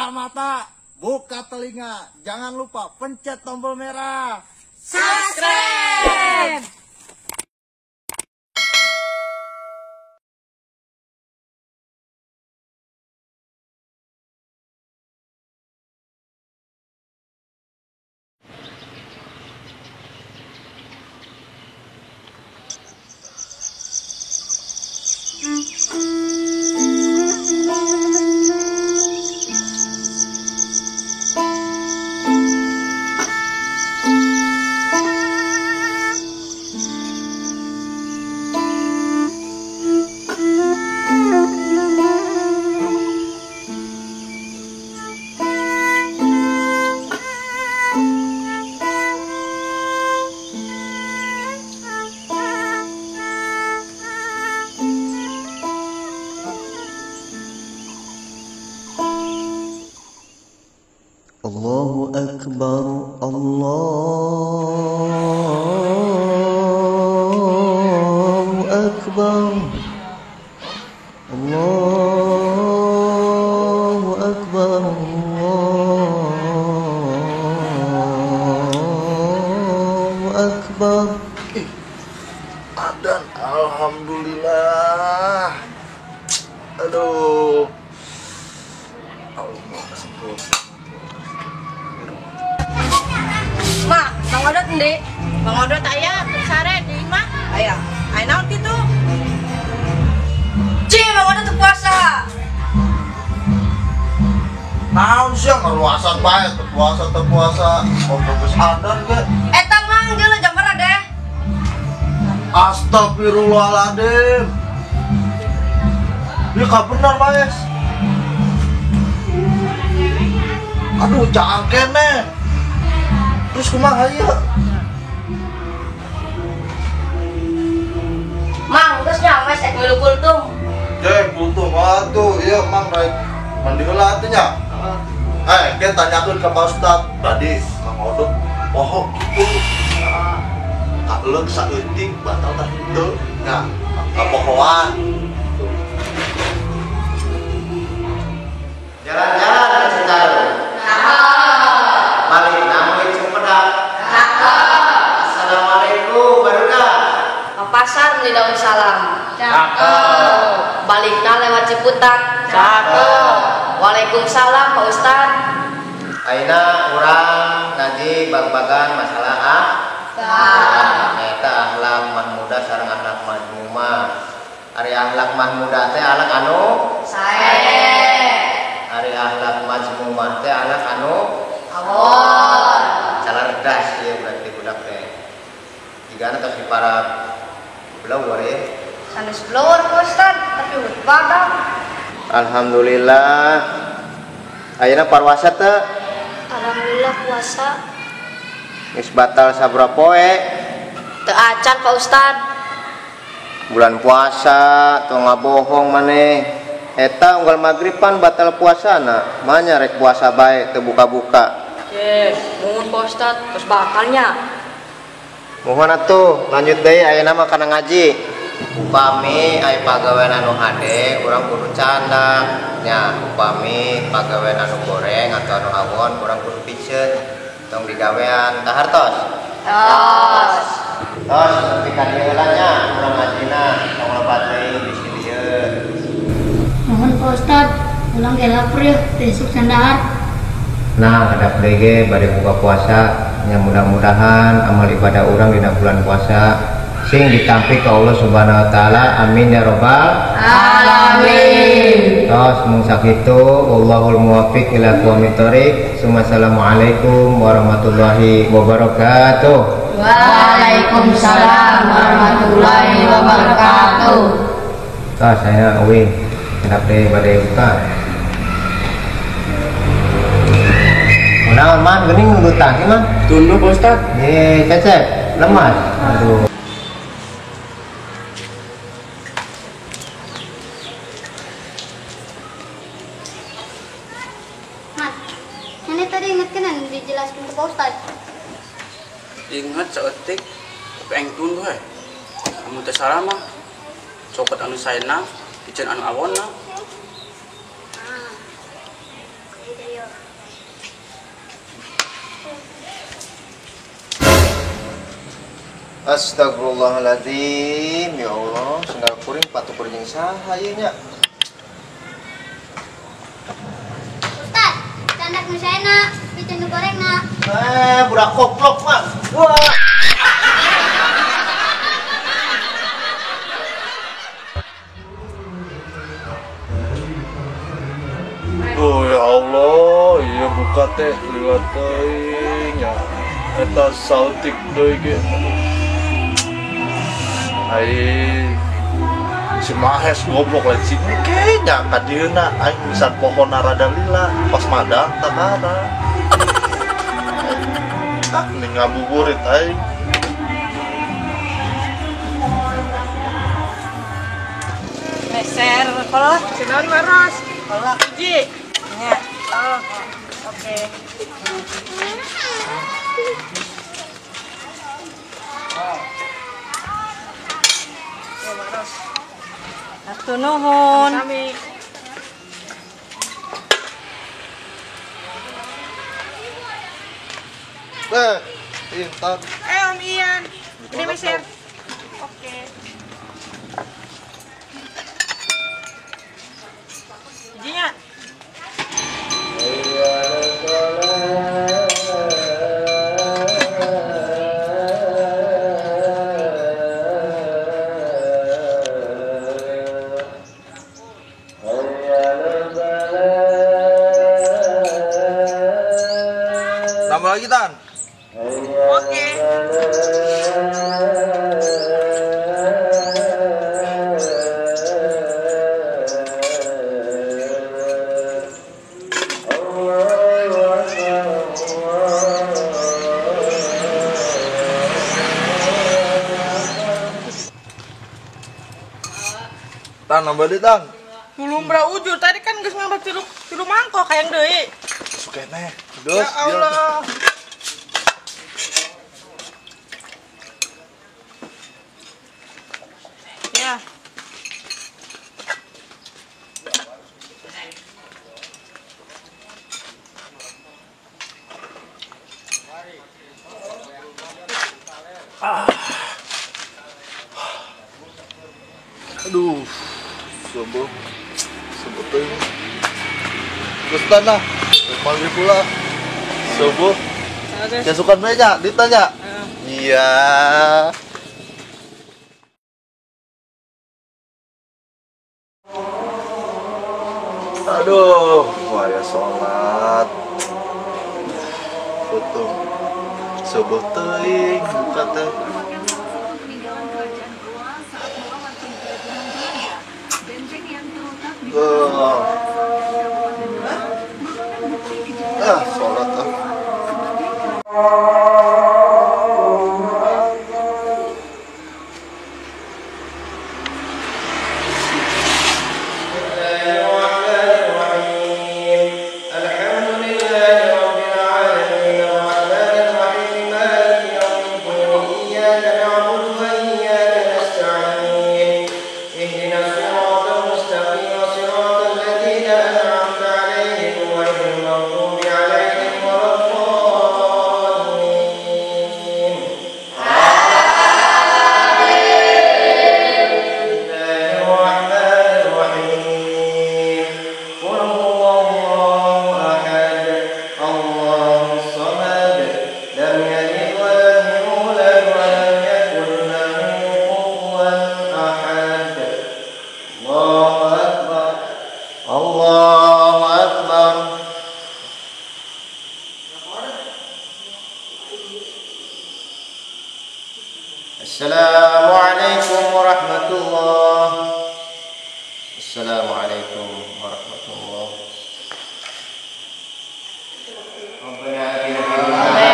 Buka mata, buka telinga. Jangan lupa pencet tombol merah. Subscribe! Allahu Akbar, Allahu Akbar, Allahu Akbar, Allahu Akbar. Adan, alhamdulillah. Aduh. Allah sempurna. Mak, Bang Odot endi? Bang Odot aya sare di imah. Aya. Aya naon kitu? Ci, Bang Odot teu puasa. Naon sia ngaruasan bae teu puasa teu puasa. Goblok geus adan ge. Eta mang geuleuh jam berapa deh? Astagfirullahaladzim. Ieu ka bener baes. Aduh, caang keneh. Terus kumaha ieu? Mang, geus nya mes ek milu kultum. Cek kultum atuh, ieu mang rek mandi heula atuh nya. Heeh. Ke tanyakeun ka Pak Ustad tadi Mang Odot poho kitu. Heeh. Kaeleuk saeutik batal tah henteu nya, kapohoan. Jalan-jalan ke Citarum. Balik namun Cempedak. Assalamualaikum barudak. Ke pasar beli daun salam. Cakep. Balikna lewat Ciputat. Cakep. Waalaikumsalam Pak Ustad. Ayeuna urang ngaji bag-bagan masalah akhlak. Eta akhlak mahmudah sareng akhlak mazmumah. Ari akhlak mahmudah teh akhlak anu sae. Ari akhlak mazmumah teh akhlak anu awon. Calardas ya berarti budak teh. Jigana tos di para blower ya. Sanes blower Pak Ustad, tapi badak. Alhamdulillah. Ayeuna parwasa teu? Alhamdulillah puasa. Geus batal sabaraha poe? Teu acan Pak Ustad. Bulan puasa tong ngabohong maneh. Eta unggal magrib pan batal puasana, manya rek puasa bae teu buka-buka. Muhun Pak Ustad, terus batalnya. Muhun atuh, lanjut deui ayeuna mah kana ngaji. Upami aya pagawean anu hade, urang kudu candak nya. Upami pagawean anu goreng atau anu awon, urang kudu piceun. Tong digawean tah hartos. Tos. Tos nepi ka dieu heula nya urang ngajina, tong lebat deui bisi lieur. Mohon Pak Ustad, ulang ge lapar ya, besok sandahar. Nah, kedap deui ge bade buka puasa, nya mudah-mudahan amal ibadah urang dina bulan puasa sing ditampi ka Allah Subhanahu wa taala. Amin ya robbal alamin. Tos mung sakitu, wallahul muwaffiq ila aqwamit thoriq. Assalamualaikum warahmatullahi wabarakatuh. Waalaikumsalam warahmatullahi wabarakatuh. Tos saya uwi kedap deui bade buka. Kunaon man geuning nundutan sih man? Tunduh Pak Ustad. Ye, cecep, lemas. Aduh. Man, ini tadi inget kan dijelaskan ke Pak Ustad? Ingat saeutik, tapi aing tunduh we. Amun teu salah mah cokot anu saena, piceun anu awonna. Ah. Astagfirullahaladzim, ya Allah, sendal kuring patuh kuring saha ieu nya. Ustaz, candak nu saena, pikeun nu gorengna. Budak koplok mah. Wah. Oh ya Allah, iya buka teh lila teuing nya. Eta saltik deui ge. Ai si Mahes goblok lain si kayaknya kadieuna aing misan pohona rada lila pas madang takara. Ah ning ngabuburit aing. Meser kolak sinaon maros. Kolak hiji. Nya. Oh, oke. Hatur nuhun. Sami. Intan. Om Ian. Ini meser. Oke. Hijinya. Tambah lagi, Tan. Oke. Tan, nambah deh, Tan. Belum ujur tadi kan geus nambah tilu mangkok hayang deui. Sukene. Geus. Ya Allah. Ya. Aduh. Subuh. Subuh teuing. Geus tanah. Panggil pula. Subuh. Kesukan banyak ditanya. Iya. Aduh, wah ya sholat. Foto. Subuh teuing buka teh. Ah, sholat ah. Allahu Akbar. Assalamualaikum warahmatullah. Assalamualaikum warahmatullah. Rabbana atina fid dunya.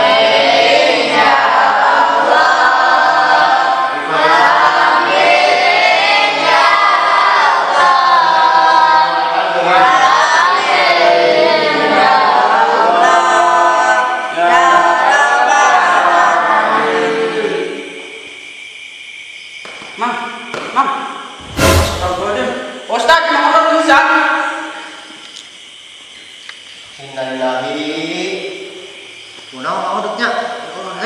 Mang, mang. Astagfirullahaladzim. Ustaz, mang orang pingsan. Innalillahi. Kunaon maudutnya?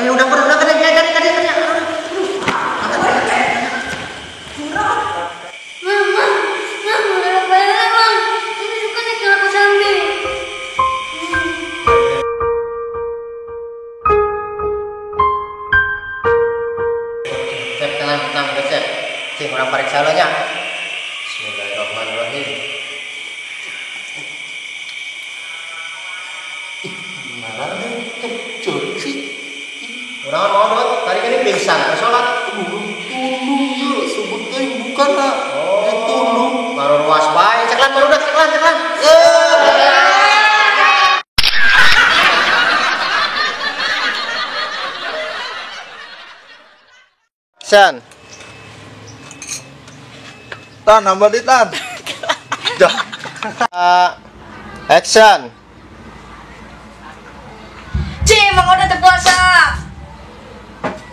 Ayo udah pernah kena kena kena kena. Cep tenang tenang cep. Cing urang pariksa heula nya. Bismillahirrahmanirrahim. Marah cek sih. Urang mau dot, tadi kan pingsan ke salat. Tulung yeuh sebut teuing bukan lah. Oh, tulung. Baru ruas bae, ceklan barudak ceklan ceklan. San. Tan nambah di tan. Dah. Action. Ci, Mang Odot teu puasa.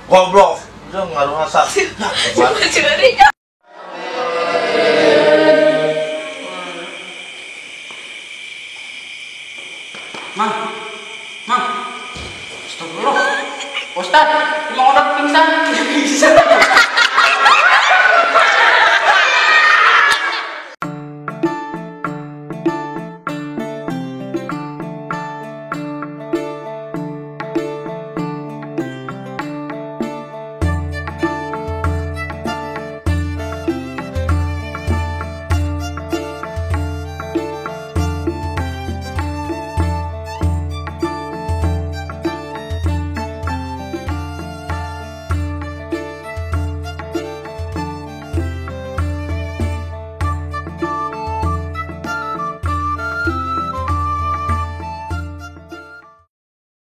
Goblok. Udah ngaruh asap. Curi. Mang. Mang. Astagfirullah. Ustaz, Mang Odot pingsan. Pingsan.